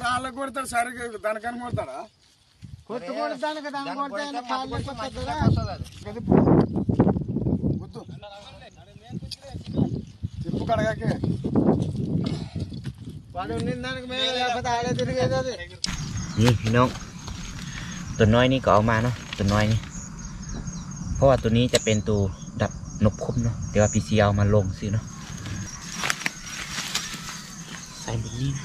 రాళ్ళ కొడతాడు సరిగ్గా, దానికని కొడతాడా? కొట్టుకోవడం దానికి దాని కొడితే కాళ్ళు నొప్పి వస్తుందా? వద్దు. చెప్పు కడగాకే. వాడు నిన్న దానికి మేలు లేకపోతే ఆడే తిరిగేది అది. ນີ້ພີ່ນ້ອງ ຕົວນ້ອຍນີ້ກໍເອົາມາເນາະ ຕົວນ້ອຍນີ້ ເພາະວ່າຕົວນີ້ຈະເປັນຕົວດັບນົກຂົມເນາະ ແຕ່ວ່າພີ່ຊີເອົາມາລົງຊື່ເນາະ. ໃສ່ແບບນີ້ນະ.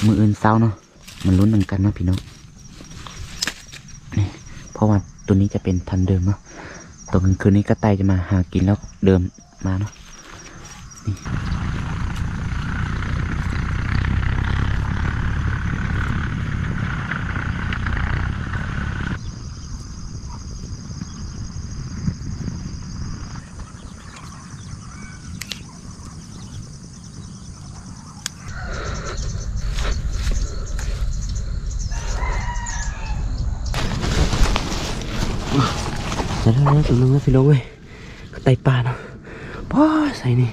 ມື້ອື່ນເຊົ້າເນາະ ມາລຸ້ນນຳກັນເນາະພີ່ນ້ອງ ນີ້ ເພາະວ່າໂຕນີ້ຈະເປັນທັນເດີມເນາະ ຕອນກາງຄືນນີ້ກະຕ່າຍຈະມາຫາກິນແລ້ວເດີມມາເນາະ. ໄດ້ແລ້ວ ໂຕໜຶ່ງແລ້ວພີ່ນ້ອງເອີຍ ກະຕ່າຍປ່າເນາະ. ປ້າ ໃສນີ້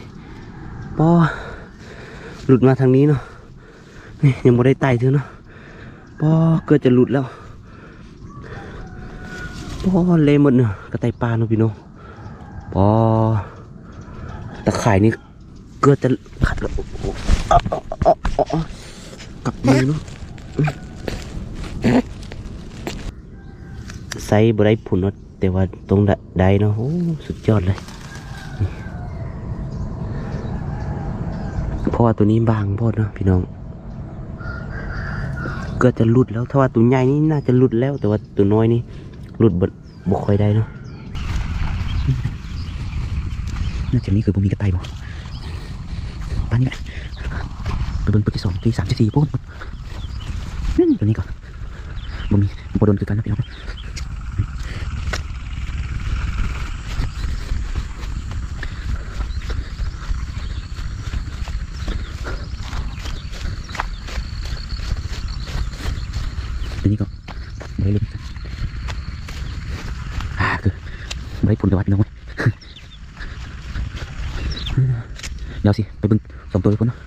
ປ້າ ຫຼຸດມາທາງນີ້ເນາະ. ນີ້ຍັງບໍ່ໄດ້ໄຕ່ເທື່ອເນາະ. ປ້າ ເກືອບຈະຫຼຸດແລ້ວ. ປ້າ ເລະໝົດເນາະ ກະຕ່າຍປ່າເນາະພີ່ນ້ອງ. ປ້າ ຕາຂ່າຍນີ້ເກືອບຈະຂາດແລ້ວ. ກັບມືເນາະ ໃສ່ບໍ່ໄດ້ພຸ້ນເນາະ. ແຕ່ວ່າຕ້ອງໄດ້ເນາະ. ໂອ້ ສຸດຍອດເລີຍ. ເພາະວ່າໂຕນີ້ບາງໂພດເນາະພີ່ນ້ອງ ເກືອບຈະຫຼຸດແລ້ວ. ຖ້າວ່າໂຕໃຫຍ່ນີ້ໜ້າຈະຫຼຸດແລ້ວ ແຕ່ວ່າໂຕນ້ອຍນີ້ຫຼຸດບໍ່ ບໍ່ຄ່ອຍໄດ້ເນາະ. ນອກຈາກນີ້ຄືບໍ່ມີກະຕ່າຍບໍ່? ປານນີ້ແຫຼະ. ໄປເບິ່ງປຶກທີສອງ ທີສາມ ທີສີ່ ພຸ້ນ. ອືມ ໂຕນີ້ກໍ ບໍ່ມີ ບໍ່ດົນຄືກັນນະພີ່ນ້ອງ. ໂຕນີ້ກໍບໍ່ໄດ້ເລີຍ ອ່າ ຄືບໍ່ໄດ້ຜົນແຕ່ວ່າພີ່ນ້ອງເອີຍ. ດຽວຊິໄປເບິ່ງສອງໂຕຢູ່ພຸ້ນເນາະ.